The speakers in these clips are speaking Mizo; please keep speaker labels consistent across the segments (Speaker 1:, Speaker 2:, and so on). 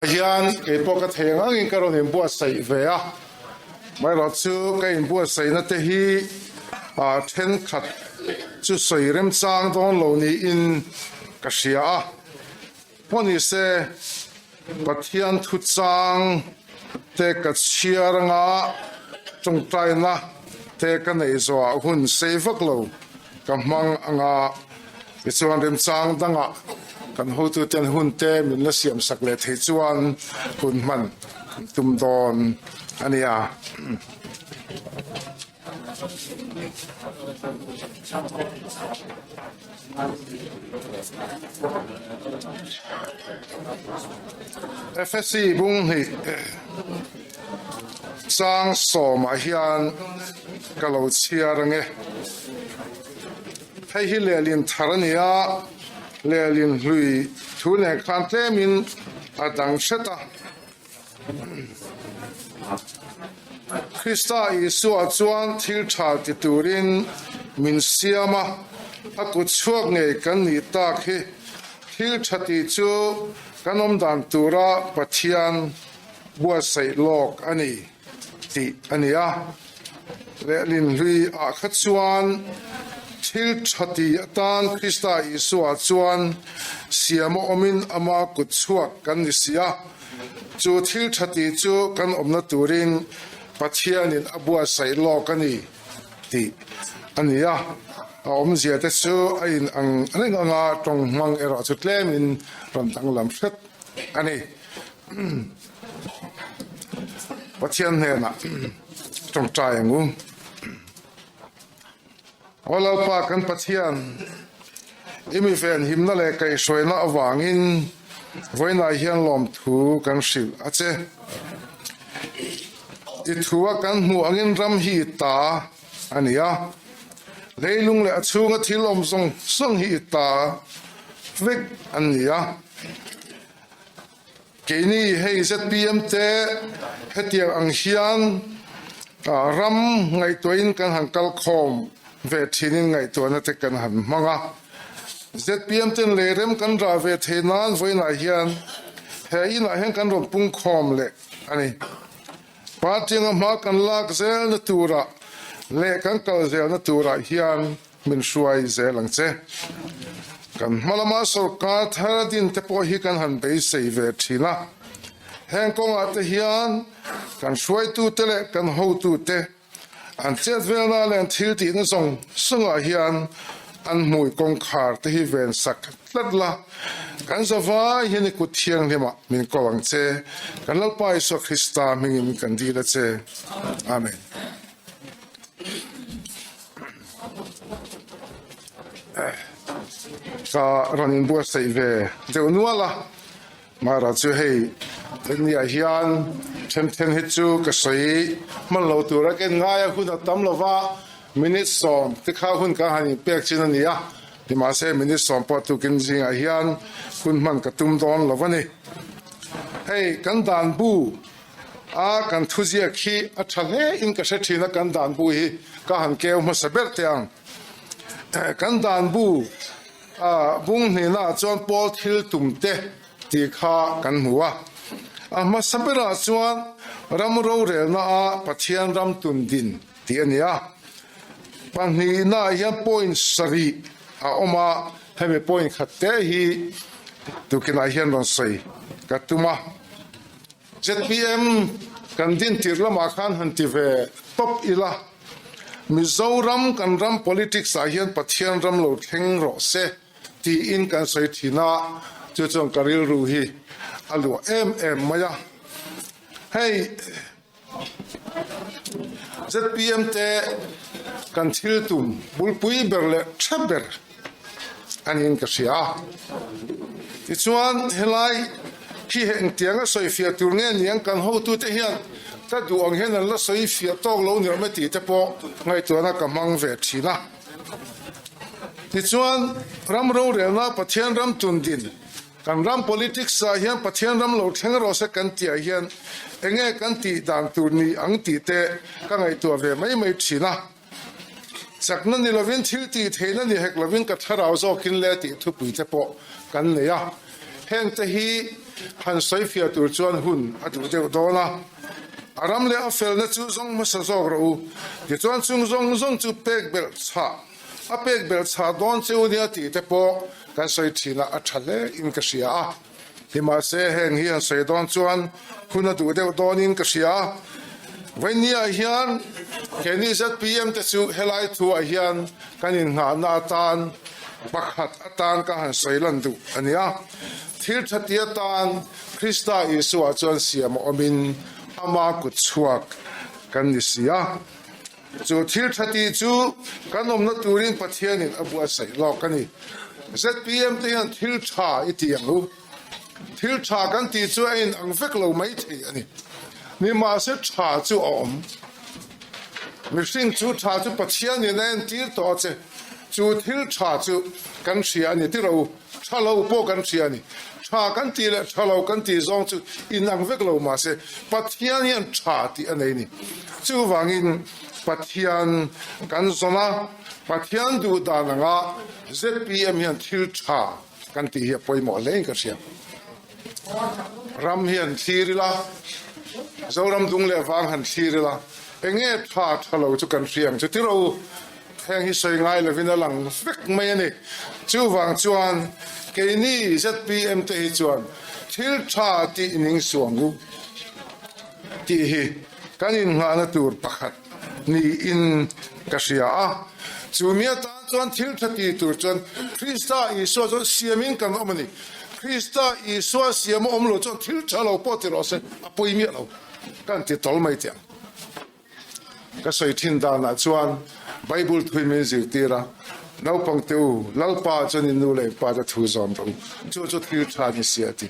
Speaker 1: Hian kei pawh ka thei ang angin ka rawn inbuatsaih ve a, amaherawh chu ka inbuatsaihna te hi thenkhat chu sawi remchang dawn lo niin ka hria a, pawh ni se Pathian thuchang te ka chhiar anga tawngtaina te ka neih zawhah hun sei vak lo ka hmang anga tichuan remchang dangah kan hotuten hun te min la siam sak leh theih chuan hun hman kan tum dawn a nia. Efesi bung hnih chang sawmah hian ka lo chhiar ange. Hei hi lehlin thar a ni a, lehlin hlui thu nen khan tlemin a dang hret a. Krista Isua chuan thil tha ti turin min siam a, a kut chhuak ngei kan nih tak hi. Thil tha tih chu kan awm dan tura Pathian buatsaih lawk a ni tih a ni a. Lehlin hlui ah kha chuan thil tha ti atan Krista Isua chuan siam a awmin ama kut chhuak kan ni si a. Chu thil tha tih chu kan awmna turin Pathianin a buatsaih lawk a ni tih a ni a. A awmzia te chu a in ang reng anga tawng hmang erawh chu tlemin rawn danglam hret a ni. Pathian hnenah tawngtai ang u. Aw Lalpa kan Pathian, i mi venhimna leh kaihhruaina avangin vawiinah hian lawmthu kan hrilh a che. I thua kan hmuh angin ram hi i ta a ni a, leilung leh a chhunga thil awm zawng zawng hi i ta vek an ni a. Keini hei zpm te hetiang ang hian ram ngaihtuahin kan han kal khawm ve thinin ngaihtuahna te kan han hmang a. Zpm ten leirem kan rah ve thei nan vawiinah hian he inah hian kan rawn pung khawm leh a ni. Party anga hma kan lak zelna turah leh kan kal zelna turah hian Min hruai zel ang che. Kan hma lama sorkar thar din te pawh hi kan han beisei ve thin a. Heng kawngah te hian kan hruaitute leh kan hotute an chet velna leh an thil tihna zawng zawngah hian an hmui kawngkhar te hi ven sak tlat la. Kan zavai hian i kut thianghlimah min ko ang che. Kan Lalpa Isua Krista hmingin kan dil a che. Amen. Ka rawn inbuatsaih ve deuh nual a, mahra chu hei nia hian then then hi chu ka sawi hman lo tur a ken ngai a hun a tam lo va, minute sawm te kha hun ka han inpek chin a ni a, nimahse minute sawm pawh tukin zingah hian hun hman ka tum dawn lo a ni. Hei kan dan bu. A kan thuziak hi a tha hle in ka hre thin a, kan dan bu hi ka han keu hmasa ber teh ang. Kan dan bu a bung hnihna ah chuan pawl thil tum te tih kha kan hmu a. A hmasa berah chuan ram rorelna a Pathian ram tun din tih a ni a. Pahnihna ah hian point sarih a awm a, hemi point khat te hi tukinah hian rawn sawi ka tum a. Zpm kan din tir lamah khan han ti ve tawp ila, Mizoram kan ram politics ah hian Pathian ram lo thleng rawh se tiin kan sawi thin a, chu chuan ka rilru hi a luah em em mai a. Hei zpm te kan thil tum bulpui ber leh tha ber a niin ka hria a. Tichuan helai khi engtianga sawi fiah tur nge niang kan hotute hian ka duh ang hian an la sawi fiah tawk lo ni awm e tih te pawh ngaihtuahna ka hmang ve thin a. Tichuan ram rorelna Pathian ram tundin kan ram politics ah hian Pathian ram lo thleng rawh se kan tih ah hian enge kan tih dan tur ni ang tih te ka ngaihtuah ve mai mai thin a. Chakna ni lovin thil tih theihna ni hek lovin ka thlarau zawkin le tih thupui te pawh kan nei a. Hengte hi han sawifiah tur chuan hun a duh deuh dawn a. A ram leh a felna chu zawng hmasa zawk rawh u. Tichuan chung zawng zawng chu pek belh chhah a pek belh chhah dawn che u nia tih te pawh kan sawi thin a, a tha hle in ka hria a. Nimahse heng hi han sawi dawn chuan hun a duh deuh dawn in ka hria a. Vawinia hian keini zpm te chu helai thuah hian kan innghahna atan pakhat atan ka han sawi lan duh a nia. Thil tha ti atan Krista Isua chuan siam a awmin ama kut chhuak kan ni si a. Chu thil tha tih chu kan awmna turin Pathianin a buatsaih lawk a ni. Zpm te hian thil tha i ti ang u. Thil tha kan tih chu a in ang vek lo mai thei a ni. Nimahse tha chu a awm. Mihring chu tha chu Pathianin a entir tawh a che. Chu thil tha chu kan hria a ni tiro u. Tha lo pawh kan hria a ni. Tha kan tih leh tha lo kan tih zawng chu inang vek lo mahse Pathian hian tha tih a nei a ni. Chuvangin Pathian kan zawn a, Pathian duh dan anga zpm hian thil tha kan tih hi a pawimawh hle in ka hria. Ram hi han thlir ila, Zoram dung leh vang han thlir ila, enge tha tha lo chu kan hria ang chu tiro u. Heng hi sawi ngai lovin a lang vek mai a ni. Chuvang chuan keini zpm te hi chuan thil tha tih ning suang u tih hi kan innghahna tur pakhat niin ka hria a. Chu mi atan chuan thil tha ti tur chuan Krista Isua chuan siamin kan awm a ni. Krista Isua siam a awm lo chuan thil tha lo pawh ti rawh se a pawi miah lo kan ti tawl mai teh ang. Ka sawi thin danah chuan Bible thui min zirtir a, Naupang te u, Lalpa chuan in nu leh in pa te thu zawm rawh u, chu chu thil tha ni si a ti.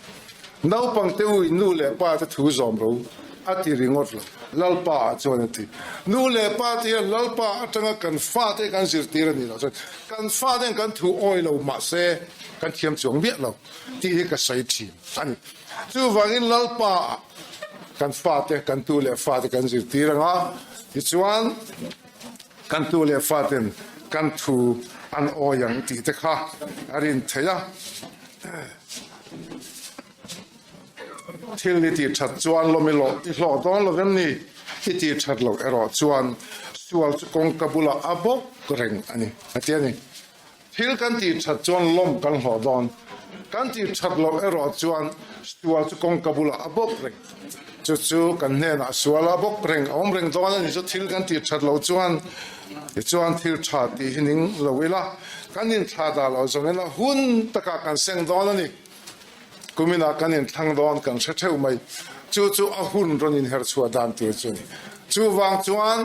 Speaker 1: Naupang te u in nu leh pa te thu zawm rawh u a ti ringawt lo, Lalpa ah chuan a ti. Nu leh pa te hian Lalpa atanga kan fate kan zirtir a nih loh chuan kan fate hian kan thu awi lo mahse kan thiam chuang miah lo tih hi ka sawi thin a ni. Chuvangin Lalpa ah kan fate, kan tu leh fate kan zirtir ang a, tichuan kan tu leh faten kan thu an awi ang tih te kha a rin theih a. Thil i tih that chuan lawm i lawh i hlawh dawn lo vem ni? I tih that loh erawh chuan sual chu kawngka bulah a bawk reng a ni, a ti a ni. Thil kan tih that chuan lawm kan hlawh dawn. Kan tih that loh erawh chuan sual chu kawngka bulah a bawk reng. Chu chu kan hnenah sual a bawk reng, a awm reng dawn a ni. Chu thil kan tih that loh chuan tichuan thil tha tih hi ning lo ila, kan inthlah dah loh zawngin a hun takah kan seng dawn a ni. Kuminah kan inthlang dawn kan hre theuh mai. Chu chu a hun rawn inher chhuah dan tur chu a ni. Chuvang chuan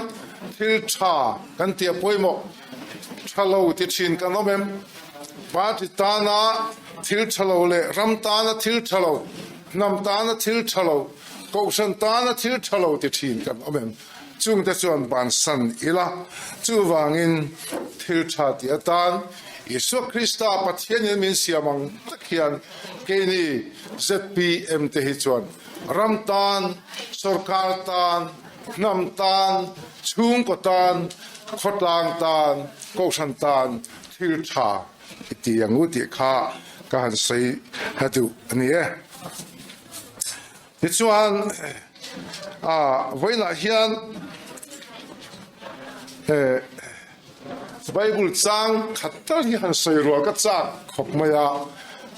Speaker 1: thil tha kan tih a pawimawh. Tha lo ti thin kan awm em? Party tana thil tha lo leh ram tana thil tha lo, hnam tana thil tha lo, kohhran tana thil tha lo ti thin kan awm em? Chungte chuan bansan ila, chuvangin thil tha tih atan Isua Krista Pathianin min siam ang tak hian keini zpm te hi chuan ram tan, sorkar tan, hnam tan, chhungkaw tan, khawtlang tan, kohhran tan thil tha i ti ang u tih kha ka han sawi a duh a ni e. Tichuan vawiinah hian Bible chang khat tal hi han sawi rual ka chak khawp mai a,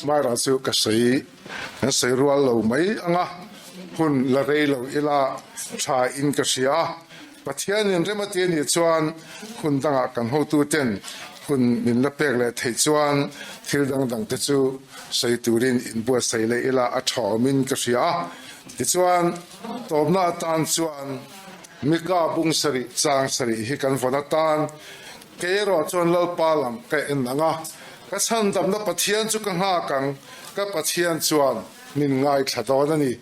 Speaker 1: Myra chu ka sawi kan sawi rual lo mai ang a, hun la rei lo ila tha in ka hria a. Pathianin rem a ti anih chuan hun dangah kan hotuten hun min la pek leh theih chuan thil dang dang te chu sawi turin inbuatsaih leh ila a tha awmin ka hria a. Tichuan, tawpna atan chuan Mika bung sarih chang sarih hi kan vawn atan kei erawh chuan Lalpa lam ka en ang a, ka chhandamna Pathian chu ka nghak ang, ka Pathian chuan Min ngaithla dawn a ni.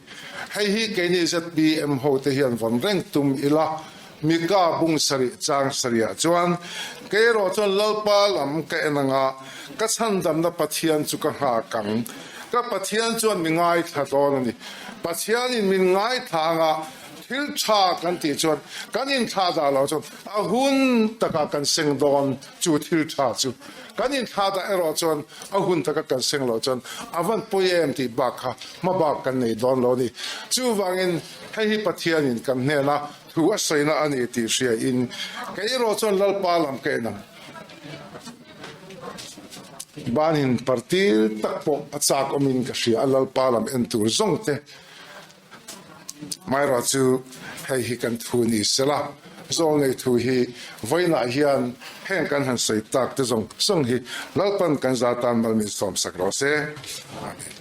Speaker 1: Hei hi keini zpm ho te hian vawn reng tum ila, Mika bung sarih chang sarihah chuan, Kei erawh chuan Lalpa lam ka en anga, ka chhandamna Pathian chu ka nghak ang. Ka Pathian chuan mi ngaithla dawn a ni. Pathianin min ngaithla anga. Thil tha kan tih chuan kan inthlah dah loh chuan a hun takah kan seng dawn chu thil tha chu. Kan inthlah dah erawh chuan a hun taka kan seng loh chuan a van pawi em tih bak kha hma bak kan nei dawn lo a ni. Chuvangin hei hi Pathianin kan hnena thu a sawina a ni tih hriain kei erawh chuan Lalpa lam ka en ang. Banin partir tak pawh a chak awmin ka hria a Lalpa lam en tur zawng te. Maira chu hei hi kan thu ni sela, zawlnei thu hi vawiinah hian heng kan han sawi tak te zawng zawng hi Lalpan kan za tan mal min sawmsak rawh se. Amen.